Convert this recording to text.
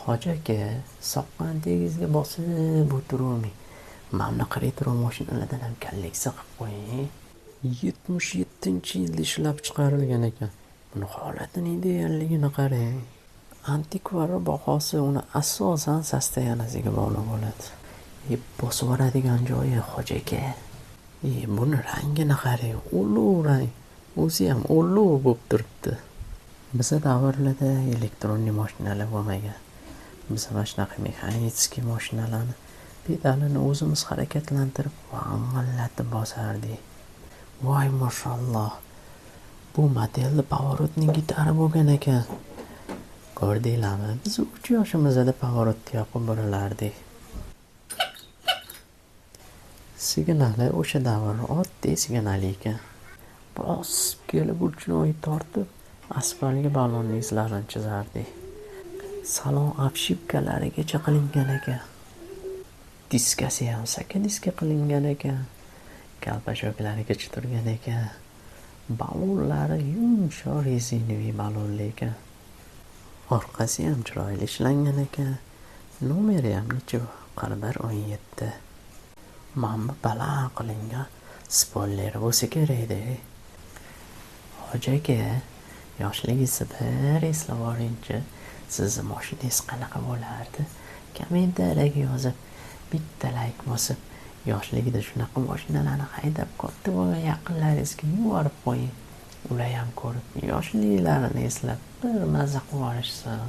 Hoji aka, soqqani tegizga bosib o'tiravermang. Mana bunaqa retro mashinalardan ham kolleksiya qilib qo'ying. 77-yilda ishlab chiqarilgan ekan. Buni holatini, idealligini qarang. Antikvar bahosi uni asosan состояние siga bog'liq bo'ladi. E, bosib yuboradigan joyi, hoji aka. E, buni rangini qarang, ulug' rang. O'zi ham ulug' bo'lib turibdi. Biza davrlarda электронный mashinalar bo'lmagan. Biz mana shunaqa механический mashinalarni pedalini o'zimiz harakatlantirib, vang'illatib bosardik. Voy, mashalloh. Bu modelni поворотный gitara bo'lgan ekan. Ko'rdinglarmi? Biz 3 yoshimizda поворот ni yoqib buralardik. Signali o'sha davr oddiy signal ekan. Bosib kelib ручной tortib, asfaltga balonni izlarini chizardik. Salon обшивка larigacha qilingan ekan. Diskasi ham saka diska qilingan ekan. Колпачок larigacha turgan ekan. Balonlari yumshoq резиновый balonli ekan. Orqasi ham chiroyli ishlangan ekan. Nomeri ham necha? 41 17. Mana bu baland qilingan spoileri bo'lsa kerakda. Hoji aka, yoshligingizni bir eslab oringchi. Sizni moshinangiz qanaqa bo'lardi? Kommentariyaga yozib, bitta layk bosib, yoshligida shunaqa mashinalarni haydab katta bo'lgan yaqinlaringizga yuborib qo'ying. Ular ham ko'rib, yoshliklarini eslab bir maza qilib yuborishsin.